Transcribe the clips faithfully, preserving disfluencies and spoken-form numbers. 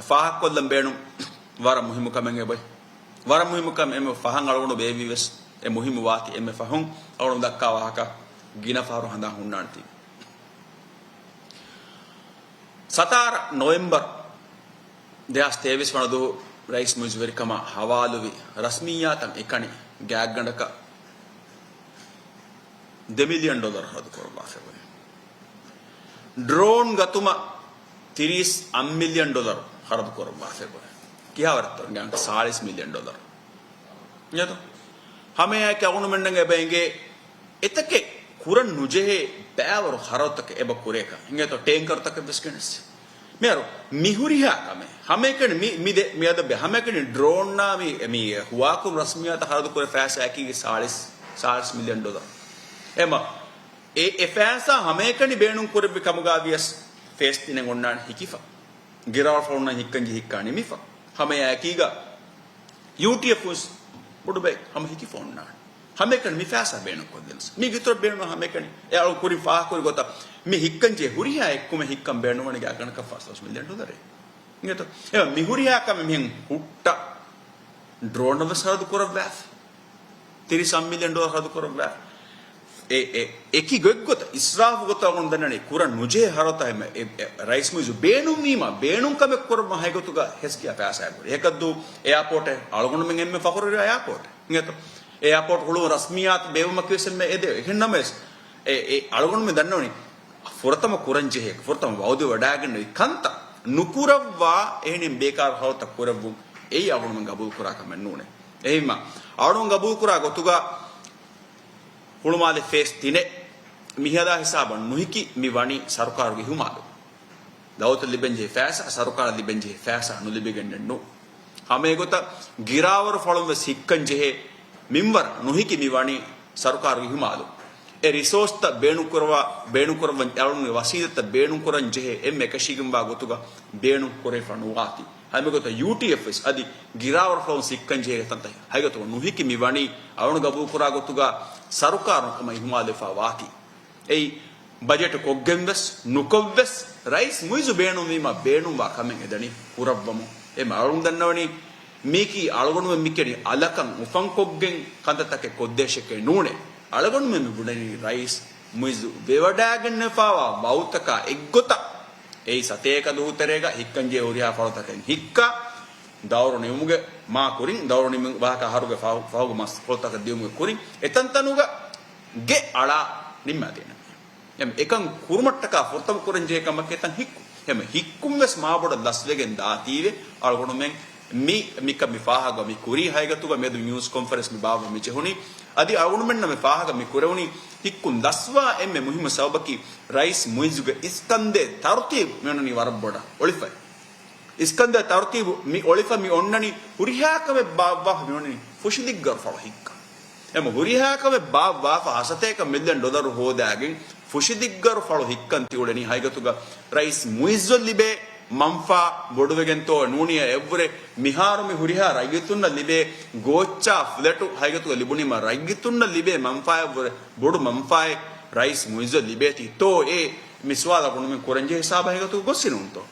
ފާހަގަކޮށްލަން ބޭނުން ވަރަށް މުހިއްމު ކަމެއް އެބައި. ވަރަށް މުހިއްމު ކަމެއް އެންމެ ފަހަން އަޅުގަނޑު ބޭއްވީވެސް އެ މުހިއްމު ވާތީ އެންމެ ފަހުން އަޅުގަނޑު ދައްކާ ވާހަކަ ގިނަ ފަހަރު ހަނދާން ހުންނާނެތީ. ސަތާރަ ނޮވެމްބަރު ދެހާސް ތޭވީސް ވަނަ ދުވަހު ރައީސް މުއިއްޒު ވެރިކަމާ ހަވާލުވި ރަސްމިއްޔާތަށް އެކަނި ގާތްގަނޑަކަށް ދެ މިލިއަން ޑޮލަރު ޚަރަދު ކުރައްވާފައި ވޭ. ޑްރޯން ގަތުމަށް ތިރީސް އަށް މިލިއަން ޑޮލަރު ޚަރަދު ކުރައްވާފައި ވޭ. ކިހާވަރަށްތޯ؟ ސާޅީސް މިލިއަން ޑޮލަރު. އިނގޭތޯ؟ ހަމައެއާއެކީ އަޅުގަނޑުމެންނަށް އެބަ އެނގޭ އެތަކެއް ކުރަން ނުޖެހޭ ބައިވަރު ޚަރަދުތަކެއް އެބަ ކުރޭކަށް. އިނގޭތޯ؟ ޓޭންކަރުތަކެއް ވެސް ގެނެސް. މިހާރު މި ހުރިހާ ކަމެއް ހަމައެކަނި މި، މި ދެ، މި އަދަ ބެ ހަމައެކަނި ޑްރޯންނާ މި، މި ހުވާކުރު ރަސްމިއްޔާތަށް ޚަރަދު ކުރެ ފައިސާއަކީ ސާޅީސް، ސާޅީސް މިލިއަން ޑޮލަރު. އެމަ، އެ، އެ ފައިސާ ހަމައެކަނި ބޭނުން ކުރެއްވި ކަމުގަ ވިޔަސް ފޭސް ތިނެއް އޮންނާނެ ހިކިފަ. ގިރާވަޅުފަޅުންނަށް ހިއްކަން ޖެހި ހިއްކާނެ މިފަ. ހަމައެއާއެކީގަ ޔޫޓީއެފް ވެސް ބޮޑު ބައެއް ހަމަ ހިކިފަ އޮންނާނެ. ހަމައެކަނި މި ފައިސާ ބޭނުން ކޮށްލެން. މީގެ އިތުރަށް ބޭނުން ހަމައެކަނި. އެ އަޅު ކުރިން ފާހަގަކުރި ގޮތަށް މި ހިއްކަން ޖެހޭ ހުރިހާ އެއްކުމެއް ހިއްކަން ބޭނުންވަނީ ގާތްގަނޑަކަށް ފަސް މިލިއަން ޑޮލަރެއް. އިނގޭތޯ؟ އެ މި ހުރިހާ ކަމެއް މިހެން ހުއްޓަ ޑްރޯނަށް ވެސް ޚަރަދު ކުރައްވާފަ. ތިރީސް އަށް މިލިއަން ޑޮލަރު ޚަރަދު ކުރައްވާފަ. އެ، އެ، އެކި ގޮތްގޮތަށް އިސްރާފު ގޮތަށް އަޅުގަނޑު ދަންނަނީ ކުރަން ނުޖެހޭ ޚަރަދުތައް އެ، އެ، ރައީސް މުއިއްޒު ބޭނުންވީމަ، ބޭނުން ކަމެއް ކުރައްވަން ހައިގޮތުގަ ހެސް ކިޔާ ފައިސާ ކުރި. އެކަށްދޫ އެއާޕޯޓެއް އަޅުގަނޑުމެން އެންމެ ފަޚުރު އެއާޕޯޓެއް. އިނގޭތޯ؟ އެއާޕޯޓް ހުޅުވުން ރަސްމިއްޔާތު ބޭއްވުމަކީ ވެސް އެންމެ އެދެވޭ. އެހެން ނަމަވެސް، އެ، އެ އަޅުގަނޑުމެން ދަންނަވަނީ ފުރަތަމަ ކުރަން ޖެހޭ، ފުރަތަމަ ވައުދު ވަޑައިގެންނެވި ކަންތައް ނުކުރައްވާ، އެހެނިން ބޭކާރު ޚަރަދުތައް ކުރެއްވުން އެއީ އަޅުގަނޑުމެން ގަބޫލު ކުރާ ކަމެއް ނޫނޭ. އެހެންމަ އަޅުގަނޑު ގަބޫލު ކުރާ ގޮތުގަ ހުޅުމާލެ ފޭސް ތިނެއް މިހަދާ ހިސާބަށް ނުހިކި މި ވަނީ ސަރުކާރުގެ އިހުމާލު. ދައުލަތަށް ލިބެންޖެހޭ ފައިސާ، ސަރުކާރަށް ލިބެންޖެހޭ ފައިސާ ނުލިބިގެންނެއް ނޫން. ހަމައެގޮތަށް ގިރާވަރު ފަޅުން ވެސް ހިއްކަން ޖެހޭ މިންވަރަށް ނުހިކި މި ވަނީ ސަރުކާރުގެ އިހުމާލު. އެ ރިސޯސްތައް ބޭނުންކުރަވާ، ބޭނުންކުރައްވަން އަޅުގަނޑުގެ ވަސީލަތްތައް ބޭނުންކުރަން ޖެހޭ އެންމެ އެކަށީގެންވާ ގޮތުގަ ބޭނުން ކުރެވިފަ ނުވާތީ. ހަމައެގޮތަށް ޔޫޓީއެފް ވެސް އަދި ގިރާވަރު ފަޅުން ހިއްކަން ޖެހޭ ތަންތަން ހަގީގަތުގަ ނުހިކި މި ވަނީ އަޅުގަނޑު ގަބޫލުކުރާ ގޮތުގަ ސަރުކާރުން ކަމަށް އިހުމާލުވެފަ ވާތީ. އެއީ، ބަޖެޓު ކޮށްގެން ވެސް ނުކޮށްވެސް، ރައީސް މުއިއްޒު ބޭނުންވީމަ ބޭނުންވާ ކަމެއް އެދަނީ ކުރައްވަމުން. އެ އަޅުގަނޑު ދަންނަވަނީ، މީކީ އަޅުގަނޑުމެން މިކެރި އަލަކަން އުފަންކޮށްގެން ކަންތައްތަކެއް ކޮށްދޭށެކޭ ނޫނޭ. އަޅުގަނޑުމެން މި ބުނަނީ ރައީސް މުއިއްޒު ވެވަޑައިގެންނެފަވާ ވައުތަކާ އެއްގޮތަށް. އެއީ ސަތޭކަ ދުވަހު ތެރޭގަ ހިއްކަންޖެހޭ ހުރިހާ ފަޅުތަކެއް ހިއްކާ، ދައުރު ނިމުމުގެ މާ ކުރިން، ދައުރު ނިމުން ވާހަކަ އަހަރުގެ ފަހު، ފަހުގެ މަސް ފަޅުތަކަށް ދިޔުމުގެ ކުރިން، އެތަންތަނުގަ ގެ އަޅާ ނިންމާދޭނަން. އެމަ އެކަން ކުރުމަށްޓަކާ ފުރަތަމަ ކުރަންޖެހޭ ކަމަކީ އެތަން ހިއްކުން. އެމަ ހިއްކުން ވެސް މާބޮޑަށް ލަސްވެގެން ދާތީވެ އަޅުގަނޑުމެން މި، މިކަން މި ފާހަގަ މި ކުރީ. ހަގީގަތުގަ މިއަދު ނިއުސް ކޮންފަރެންސް މި ބާއްވަ މި ޖެހުނީ. އަދި އަޅުގަނޑުމެންނަށް މި ފާހަގަ މި ކުރެވުނީ ހިއްކުން ލަސްވާ އެންމެ މުހިއްމު ސަބަބަކީ ރައީސް މުއިއްޒުގެ އިސްކަންދޭ ތަރުތީބު މި އޮންނަނީ ވަރަށް ބޮޑަށް އޮޅިފައި. އިސްކަންދޭ ތަރުތީބު މި އޮޅިފަ މި އޮންނަނީ ހުރިހާ ކަމެއް ބާއްވާފަ މި އޮންނަނީ ފުށިދިއްގަރު ފަޅު ހިއްކަން. އެމަ ހުރިހާ ކަމެއް ބާއްވާފަ ހަސަތޭކަ މިލިއަން ޑޮލަރު ހޯދާގެން ފުށިދިއްގަރު ފަޅު ހިއްކަން ތިއުޅެނީ ހަގީގަތުގަ ރައީސް މުއިއްޒު ލިބޭ މަންފާ ބޮޑުވެގެންތޯ ނޫނީ އެއަށްވުރެ މިހާރު މި ހުރިހާ ރައްޔިތުންނަށް ލިބޭ ގޯއްޗާ ފްލެޓު ހަގީގަތުގަ ލިބުނީމަ ރައްޔިތުންނަށް ލިބޭ މަންފާއަށްވުރެ ބޮޑު މަންފާއެއް ރައީސް މުއިއްޒު ލިބޭތީ ތޯ އޭ މި ސުވާލަށް ގުނުމެން ކުރަންޖެހޭ ހިސާބަށް ހަގީގަތުގަ ގޮސްސި ނޫންތޯ؟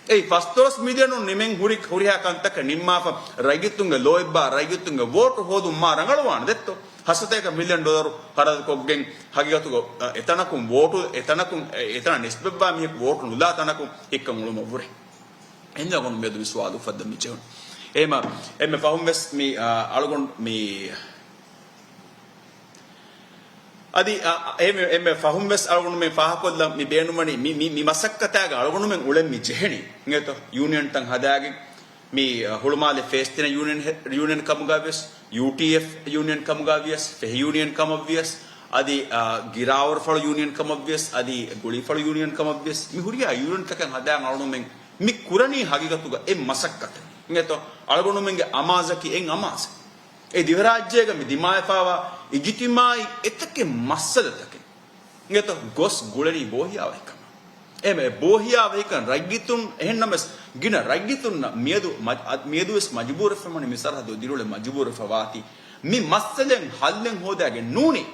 އެއީ ފަސްދޮޅަސް މިލިއަނުން ނިމެން ހުރި ހުރިހާ ކަންތަކަށް ނިންމާފަ، ރައްޔިތުންގެ ލޯތްބާ، ރައްޔިތުންގެ ވޯޓު ހޯދުން މާ ރަނގަޅުވާނެ ދެއްތޯ؟ ހަސަތޭކަ މިލިއަން ޑޮލަރު ޚަރަދުކޮށްގެން ހަގީގަތުގަ، އަ، އެތަނަކުން ވޯޓު، އެތަނަކުން، އެ، އެތަނަށް ނިސްބަތްވާ މީހަކު ވޯޓު ނުލާ ތަނަކުން ހިއްކަން އުޅުމަށްވުރެ. އެހެންވެ މިއަދު މި ސުވާލު އުފައްދަން މި ޖެހުނު. އެހެމަ، އެންމެ ފަހުން ވެސް މި، އާ، އަޅުގަނޑު މި އަދި، އަ، އެ، އެންމެ ފަހުން ވެސް އަޅުގަނޑުމެން ފާހަގަކޮށްލަން މި ބޭނުންވަނީ މި، މި، މި މަސައްކަތާގަ އަޅުގަނޑުމެން އުޅެން މި ޖެހެނީ. އިނގޭތޯ؟ ޔޫނިއަންތައް ހަދާގެން މި، އަ، ހުޅުމާލެ ފޭސް ތިނެއް ޔޫނިއަން ހެ-، ޔޫނިއަން ކަމުގަ ވިޔަސް، ޔޫޓީއެފް ޔޫނިއަން ކަމުގަ ވިޔަސް، ފެހި ޔޫނިއަން ކަމަށް ވިޔަސް، އަދި، އަ، ގިރާވަރުފަޅު ޔޫނިއަން ކަމަށް ވިޔަސް، އަދި ގުޅީފަޅު ޔޫނިއަން ކަމަށް ވިޔަސް، މި ހުރިހާ ޔޫނިއަންތަކެއް ހަދާ އަޅުގަނޑުމެން މި ކުރަނީ ހަގީގަތުގަ އެއް މަސައްކަތެއް. އިނގޭތޯ؟ އަޅުގަނޑުމެންގެ އަމާޒަކީ އެއް އަމާޒެއް. އެ ދިވެހިރާއްޖޭގަ މި ދިމާވެފަވާ އިޖުތިމާއީ އެތަކެއް މައްސަލަތަކެއް އިނގޭތޯ ގޮސް ގުޅެނީ ބޯހިޔާވަހިކަމަށް. އެހެން އެ ބޯހިޔާވަހިކަން ރައްޔިތުން އެހެންނަމަވެސް ގިނަ ރައްޔިތުންނަށް މިއަދު މަ-، އަ-، މިއަދުވެސް މަޖުބޫރުވެފަ މި ސަރަހައްދު ދިރިއުޅެން މަޖުބޫރުވެފަ ވާތީ މި މައްސަލައިން ހައްލެއް ހޯދާގެން ނޫނީ.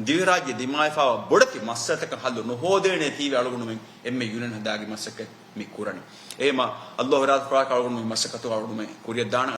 ދިވެހިރާއްޖެ ދިމާވެފަވާ ބޮޑެތި މައްސަލަތަކަށް ހައްލު ނުހޯދޭނޭ ތީވެ އަޅުގަނޑުމެން އެންމެ ޔޫނިއަން ހަދާގެ މަސައްކަތް މި ކުރަނީ. އެހެމަ ﷲ އިރާދަކުރާކަށް އަޅުގަނޑު މި މަސައްކަތު އަޅުގަނޑުމެ ކުރިއަށް ދާނަ.